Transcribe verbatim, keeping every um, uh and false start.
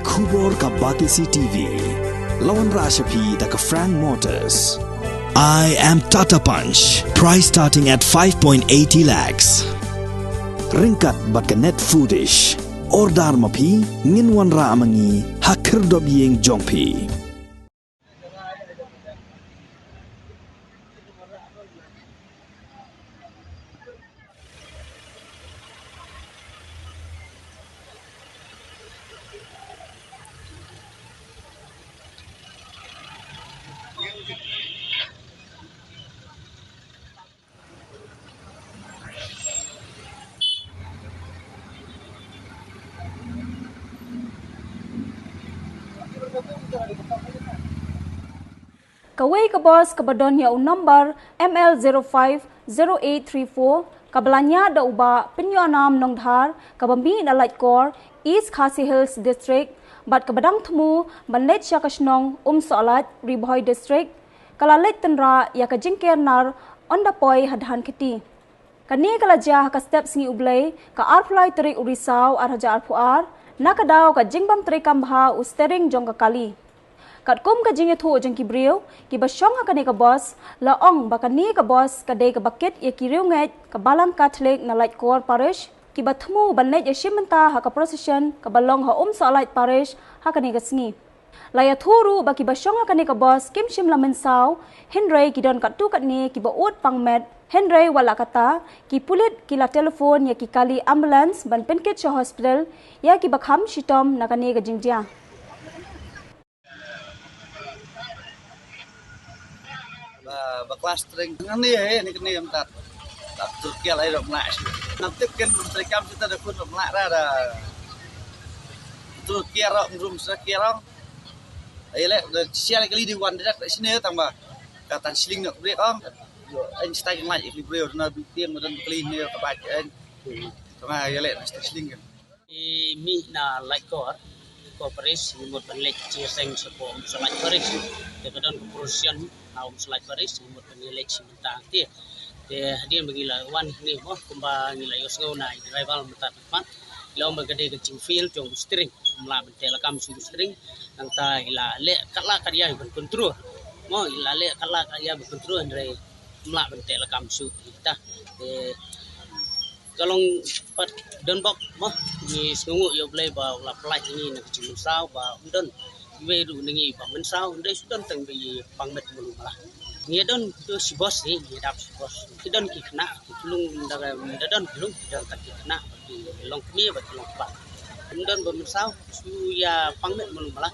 Khubor ka Batesi T V. La wanrah sha phi da ka Frank Motors. I am Tata Punch. Price starting at five point eighty lakhs. Ryngkat bad ka Net Foodish. Order ma phi, ngin wanrah ma ngi ha khyrdop ïing jong phi. Kawei ka bus kaba don ïa u nombar M L zero five zero eight three four, kaba la ñiah da u Bah Pynïohnam Nongdhar, kaba mih na Laitkor, East Khasi Hills District, bad kaba dang thmu ban leit sha ka shnong Umsohlait, Ri Bhoi District, ka la leit tynrah ïa ka jingker nar ynda poi ha Dhankheti. Kane ka la jia ha ka step sngi U Blei, ka arphew lai tarik u Risaw ar hajar arphew ar, na ka daw ka jingbym treikam bha u steering jong ka kali. Katkum ka jingïathuh jong ki briew kiba shong ha kane ka bus, la ong ba kane ka bus ka dei kaba kit ïa ki riewngeit ka Balang Catholic na Laitkor Parish, kiba thmu ban leit ïashim bynta ha ka procession kaba long ha Umsohlait Parish ha kane ka sngi. La ïathuh ruh ba kiba shong ha kane ka bus kim shym la mynsaw, hynrei ki don katto katne kiba ud pang met, hynrei wat la katta, ki pulit ki la telephone ïa ki kali ambulance ban pynkit sha hospital ïa kiba kham shitom na kane ka jingjia. Ba, ba klas tring. Ngan ni, eh, ni kini em tat. Tat tur kial ai rok mlak. Nam tip ken menteri kam kita da kun rok mlak ra da. Tur kial rok mrum sa kial rok. Ai le, da sial kali di wan dak da sini tang ba. Ka tan sling nak brek ong. Yo, ai stai ngai ikli brek na bi tiang dan kali ni ka baj ai. Tama ai le na stai sling kan. I mih na Laitkor, Laitkor Parish, i mut ban leit jingïaseng sha Umsohlait Parish. Te ka don ka procession ha Umsohlait Parish, i mut ban ïaleit shi mynta te. Te hadien ba ngi la wan hangne mo, kumba ngi la ïohsngew na i driver mynta ka mat. I la ong ba ka dei ka jingfail jong u steering, um lah ban teh lakam shuh u steering. Nangta i la leh katba lah katba ïa ban control. Mo, i la leh katba lah katba ïa ban control hynrei um lah ban teh lakam shuh ita. Te ka long pat don bok mo, ngi sngewnguh ïa U Blei ba u la pynlait ïa ngi na ka jingmynsaw ba um don iwei ruh na ngi ba mynsaw, hynrei shu don tang ba i pang met malu mala. Ngi don tu shi bos, ngi dap shi bos. Ki don ki khynnah, ki klung da, da don klung, ki don tang ki khynnah, ki long kmie bad ki long kpa. Um don ba mynsaw, shu ïa pang met malu mala.